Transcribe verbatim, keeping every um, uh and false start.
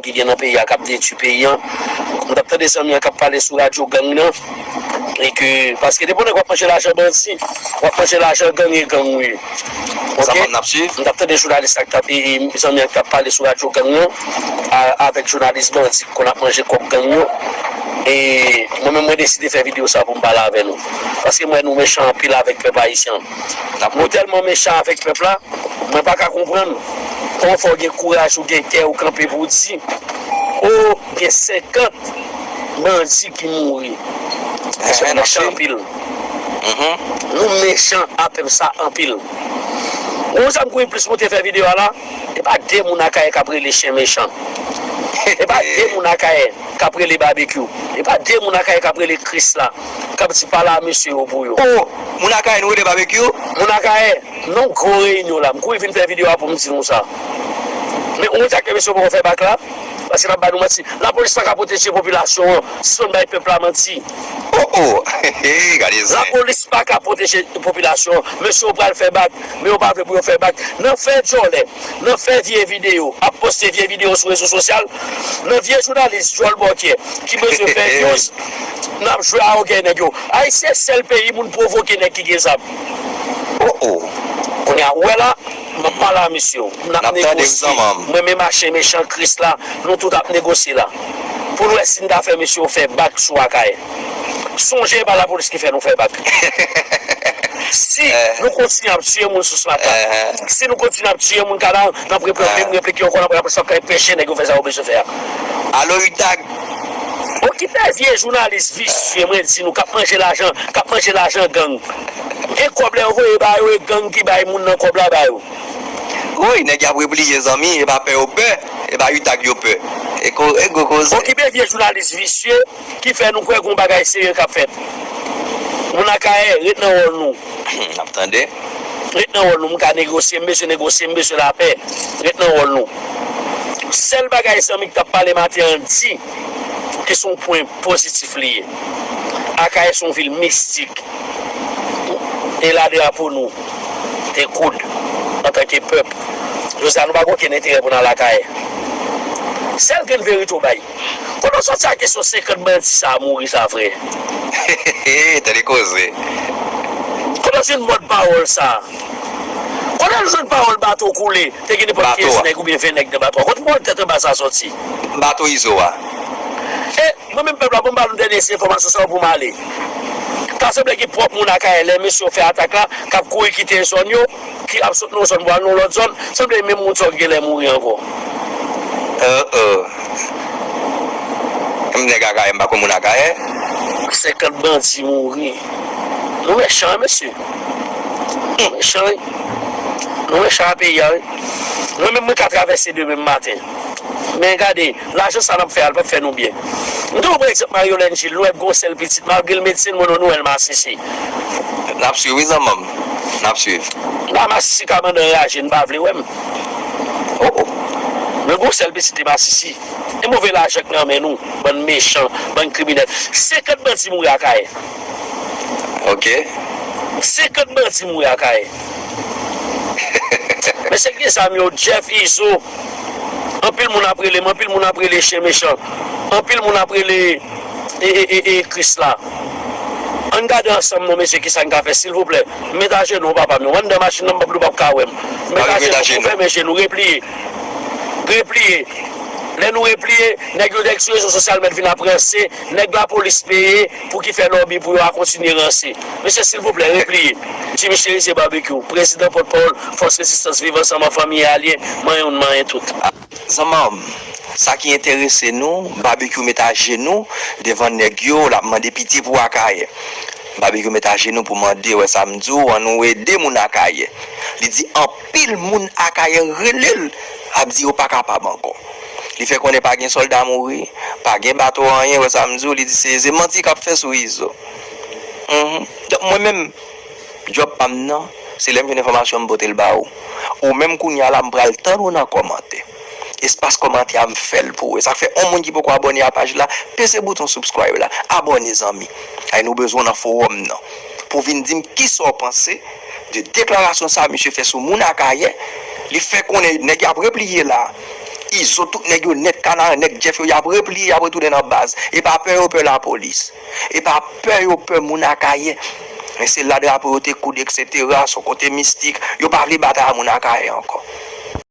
ki gen nan peyi a k ap detwi peyi a. M t ap tande zanmi an k ap pale sou radyo gang nan. E ke, paske depi w nèg w ap manje lajan bandi, w ap manje lajan gang e gang ou ye. Oke? Zanmi an, n ap swiv. M t ap tande jounalis la k t ap, e, e, zanmi an k t ap pale sou radyo gang nan, a, avèk jounalis bandi ki konn ap manje kòb gang yo. E mwen menm, mwen deside fè videyo sa pou m pale avè nou. Paske m wè nou mechan anpil avèk pèp ayisyen an. Nou tèlman mechan avèk pèp la, mwen pa ka konprann kòman fè w gen kouraj ou gen kè ou kanpe pou w di, o, gen senkant bandi ki mouri. Mesye, nou mechan anpil. Nou mechan a pèp sa anpil. Ou konn sa m kouri plis monte fè videyo a la? E pa de moun Akayè k ap rele chen mechan. E pa de moun Akayè k ap rele Babekyou. E pa de moun Akayè k ap rele Krisla, k ap di pale a mesye yo pou yo. O, moun Akayè nou rele Babekyou? Moun Akayè, nan gwo reyinyon la, m kouri vin fè videyo a pou m di nou sa. Men ou wè sa ke mesye yo poko fè bak la? Paske n ap ba nou manti. Lapolis pa ka pwoteje popilasyon an. Sispann bay pèp la manti. O, o! Gade zen. Lapolis pa ka pwoteje popilasyon an. Mesye yo pral fè bak, men yo pa vle pou yo fè bak. Nan fè djòlè, nan fè vye videyo, ap poste vye videyo sou rezo sosyal, nan vye jounalis djòl bòkyè ki bezwen fè views, n ap jwe a ogè nèg yo. Ayisyen sèl peyi moun pwovoke nèg ki gen zam. O, o! Kounye a, ou wè la, m ap pale a mesye yo. N ap negosye. Mwen menm a chen mechan Krisla, nou tout ap negosye la. Pou n wè si n ta fè mesye yo fè bak sou Akayè. Sonje e pa lapolis ki fè nou fè bak. Si nou kontinye ap tiye moun sou Smatak, si nou kontinye ap tiye moun Kanaran, n ap reprann menm replik yo ankò, n ap reprann sa k ap peche nèg yo fè sa yo bezwen fè a. Alo, Utag. Okipe vye jounalis visye, mwen di nou, k ap manje lajan, k ap manje lajan gang. Gen kòb lè yo voye ba yo, e gang ki bay moun nan kòb la ba yo. Woy, nèg y ap repliye, zanmi, e pa pè yo pè, e pa Utag yo pè. E ko-, e gwo koze. Okipe vye jounalis visye ki fè nou kwè gon bagay serye k ap fèt. Moun Akayè, ret nan wòl nou. N ap tande. Ret nan wòl nou, m ka negosye, m bezwen negosye, m bezwen lapè. Ret nan wòl nou. Sèl bagay zanmi k t ap pale maten an di, ki se yon pwen pozitif li ye. Akayè se yon vil mistik. E la drapo nou te koud antanke pèp. Jodi a, nou pa gen okenn enterè pou n al Akayè. Sèl grenn verite w bay. Kote w sòti ak kesyon senkant bandi sa a mouri sa, frè? Tande koze. Kote w jwenn mòd pawòl sa a? Kote w jwenn pawòl bato koule, te gen nenpòt kenz nèg oubyen ven nèg nan bato a? Kote pawòl tèt anba sa a sòti? Bato Izo a. E mwen menm pèp la, pou m ba nou dènye enfòmasyon sa yo pou m ale. Ta sanble gen pwòp moun Akayè, lè mesye yo fè atak la, k ap kouri kite zòn yo, ki ap sot nan yon zòn pou al nan yon lòt zòn, sanble menm moun sa yo ki genlè mouri ankò. O, o. Menm nèg Akayè, m pa konn moun Akayè. Senkant bandi mouri. Nou mechan, mesye. Nou mechan, wi. Nou mechan a peyi a, wi. Mwen menm, mwen ka travèse demen maten. Men gade, lajan sa n ap fè a, l p ap fè nou byen. M toujou pran egzanp Mariolène Gilles, nou wè gon sèl pitit, malgre l medsen, mwen nou wè l masisi. N ap swiv, wi, zanmi m. N ap swiv. M pa masisi ka mande anraje, n pa vle wè m. O, o. Men gon sèl pitit li masisi. E move lajan k nan men nou, bann mechan, bann kriminèl. Senkant bandi mouri Akayè. Oke. Senkant bandi mouri Akayè. Mesye ki gen zam yo, Jeff, Izo. Anpil moun ap rele m, anpil moun ap rele chen mechan. Anpil moun ap rele e, e, e, e, Krisla. Ann gade ansanm non, mesye, kisa n ka fè, silvouplè. Met ajenou, papa m yo. Anndan machin nan, m p ap, nou p ap ka wè m. Met ajenou, fèmen je nou, repliye. Repliye. Lè nou repliye, nèg yo, nèg sou rezo sosyal mèt vin ap ranse, nèg lapolis peye pou ki fè lòbi pou yo a kontinye ranse. Mesye, silvouplè, repliye. Jimmy Cherizier Barbecue, prezidan pòtpawòl Fòs Rezistans Viv Ansanm an, fanmi e alye, manyen youn, manyen tout. Zanmi m, sa ki enterese nou, Barbecue met ajenou devan nèg yo, l ap mande pitye pou Akayè. Barbecue met ajenou pou mande, wè sa m di w, ann nou ede moun Akayè. Li di anpil moun Akayè rele l, ap di yo pa kapab ankò. Li fè konnen pa gen sòlda mouri, pa gen bato anyen, wè sa m di w, li di se, se manti k ap fè sou Izo. Mhm. Donk, mwen menm, djòb pa m nan, se lè m jwenn enfòmasyon, m pote l ba ou. Ou menm kounye a la, m pral tann ou nan kòmantè. Espas kòmantè a, m fè l pou ou. E sa k fè, yon moun ki poko abòne a paj la, peze bouton subscribe la. Abòne, zanmi. Ay, nou bezwen w nan fowòm nan. Pou w vin di m kisa w panse de deklarasyon sa a misye fè sou moun Akayè. Li fè konnen nèg y ap repliye la. Izo, tout nèg yo nèt, Kanaran, nèg Jeff yo, y ap repliye, y ap retounen nan baz. E pa pè yo pè lapolis. E pa pè yo pè moun Akayè. Men se la drapo yo te koud, etsetera, se yon kote mistik. Yo pa vle batay a moun Akayè ankò.